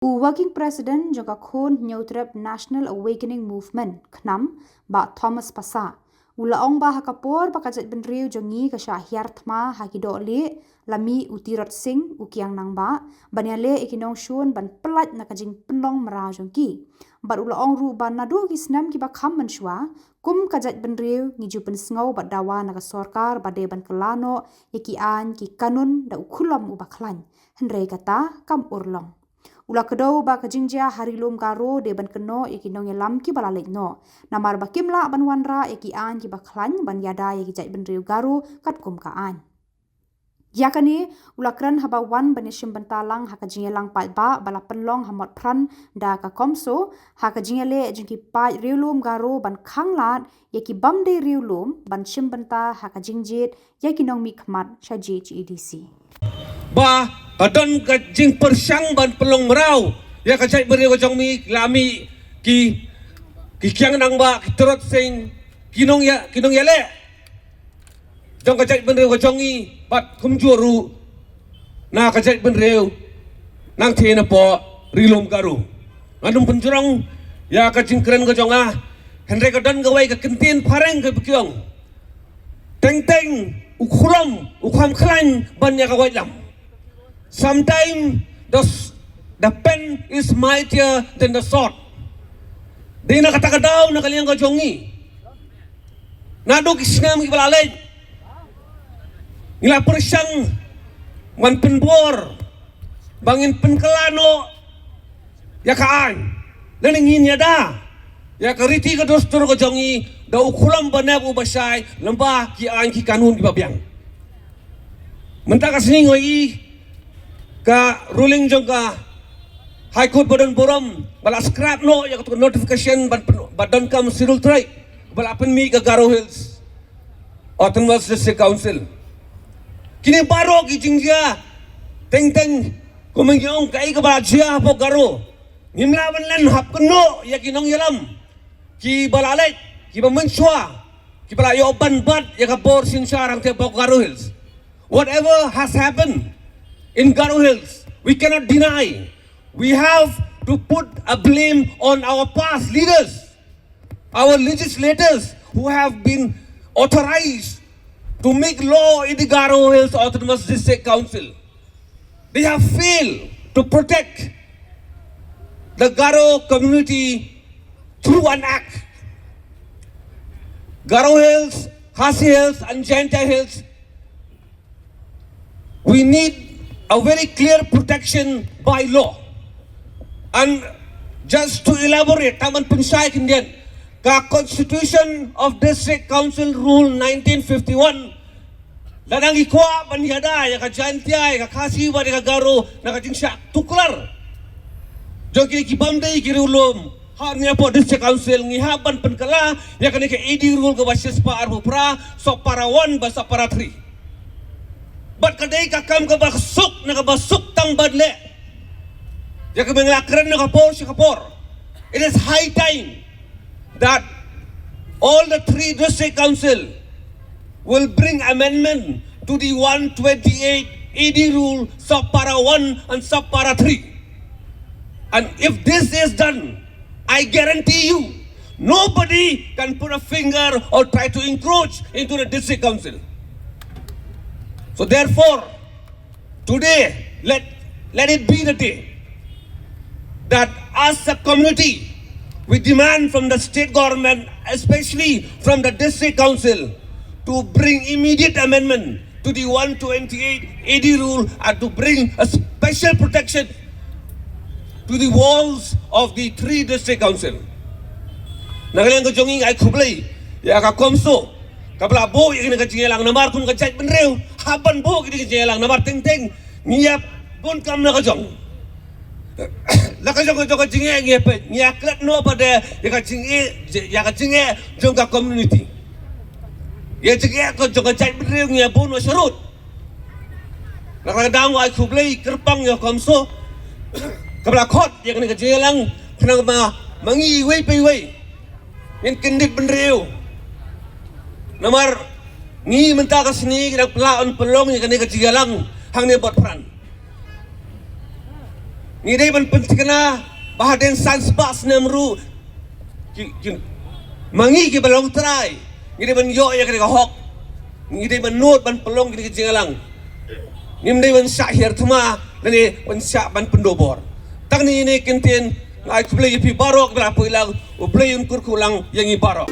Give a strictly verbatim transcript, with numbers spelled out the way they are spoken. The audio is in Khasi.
U Working President jong ka Khun Hynñiewtrep National Awakening Movement, KHNAM, Bah Thomas Passah, u la ong ba ha ka por ba ka jaitbynriew jong ngi ka shah hiar thma ha ki dohlieh, la mih u Tirot Sing, u Kiang Nangbah, ban ïaleh ïa ki nongshun ban pyllait na ka jingpynlong mraw jong ki. Bad u la ong ruh ba naduh ki snem kiba kham mynshuwa, kum ka jaitbynriew ngi ju pynsngew bad dawa na ka sorkar ba dei ban kylla noh ïa ki aiñ ki kanun da u khulom uba khlaiñ. Hynrei kata kam urlong. U la kdew ba ka jingjia ha Ri Lum Garo dei ban kynnoh ïa ki nongïalam kiba la leit noh, namar ba kim lah ban wanrah ïa ki aiñ kiba khlaiñ ban ïada ïa ki jaitbynriew Garo katkum ka aiñ. Ïa kane u la kren haba wan ban ïashim bynta lang ha ka jingïalang paidbah ba la pynlong ha Motphran da ka CoMSO, ha ka jingïaleh jong ki paid Ri Lum Garo ban khanglad ïa ki bym dei Ri Lum ban shim bynta ha ka jingjied ïa ki nongmihkhmat sha J H A D C. Ba ka don ka jingpyrshang ban pynlong mraw ïa ka jaitbynriew ka jong ngi, la mih ki, ki Kiang Nangbah, ki Tirot Sing, ki nongïa, ki nongïaleh jong ka jaitbynriew ka jong ngi, bad kumjuh ruh na ka jaitbynriew nangtei napoh Ri Lum Garo. Ngan ym pynjrong ïa ka jingkren ka jong nga, hynrei ka don kawei ka kyntien phareng kaba ki ong: Teng teng u khulom u kham khlaiñ ban ïa ka waitlam. Sometimes the, s- the pen is mightier than the sword. Dei na kata ka daw na ka liang ka jong ngi, naduh ki snem kiba la leit, ngi la pyrshang ban pynbor ba ngin pynkylla noh ïa ka aiñ, lane ngin ïada ïa ka riti ka dustur ka jong ngi da u khulom ba nep uba shai lyngba ki aiñ ki kanun kiba biang. Mynta ka sngi nga ïohi ka ruling jong ka High Court ba don burom ba la scrap noh ïa ka notification ba, ba donkam Scheduled Tribe ba la pynmih ka Garo Hills Autonomous District Council. Kine baroh ki jingjia, teng teng kumba ngi ong, kaei kaba la jia hapoh Garo, ngim lah ban len hap kynnoh ïa ki nongïalam kiba la leit, kiba mynshuwa, kiba la ïoh ban bat ïa ka bor synshar hangtei hapoh Garo Hills. Whatever has happened in Garo Hills, we cannot deny. We have to put a blame on our past leaders, our legislators who have been authorized to make law in the Garo Hills Autonomous District Council. They have failed to protect the Garo community through an act. Garo Hills, Khasi Hills, and Jaintia Hills, we need a very clear protection by law. And just to elaborate, tang ban pynshai khyndiat, ka Constitution of District Council Rule nineteen fifty-one, lada ngi kwah ban ïada ïa ka Jaintia, ïa ka Khasi bad ïa ka Garo na ka jingshah tuklar jong ki, ki bym dei ki Ri Lum hangne hapoh District Council, ngi hap ban pynkylla ïa kane ka A D rule kaba shispah arphew phra, sub para one bad sub para three. Bad ka dei ka kam kaba suk na kaba suk tang ban leh. Ïa kaba nga la kren na ka por sha ka por, it is high time that all the three district council will bring amendment to the one twenty-eight A D rule, sub para one and sub para three. And if this is done, I guarantee you, nobody can put a finger or try to encroach into the district council. So therefore, today, let, let it be the day that as a community, we demand from the state government, especially from the district council, to bring immediate amendment to the one twenty-eight A D rule and to bring a special protection to the walls of the three district council. Na ka liang ka jong ngi, ai khublei ïa ka CoMSO kaba la buh ïa kane ka jingïalang, namar kum ka jaitbynriew hap ban buh ïa kane ka jingïalang, namar teng teng ngi ïa bun kam na ka jong. La ka jong ka jong ka jingeh ngi ïa peit, ngi ïa klet noh pat de ïa ka jingeh, ïa ka jingeh jong ka community. Ïa jingeh ka jong ka jaitbynriew ngi ïa bun noh sharud. Na ka daw nga ai khublei kyrpang ïa ka CoMSO kaba la khot ïa kane ka jingïalang, khnang ba ma ngi iwei pa iwei ngin kyndit bynriew. Namar ngi mynta ka sngi ngi dang pynlah ban pynlong ïa kane ka jingïalang hangne Motphran. Ngi dei ban pynthikna ba hadien san spah snem ruh ki, ki, ma ngi kiba long trai, ngi dei ban ïoh ïa ka hok. Ngi dei ban nud ban pynlong kine ki jingïalang. Ngim dei ban shah hiar thma lane ban shah ban pynduh bor. Tang ine i kyntien, nga ai khublei ïa phi baroh kiba la poi lang, U Blei un kyrkhu lang ïa ngi baroh.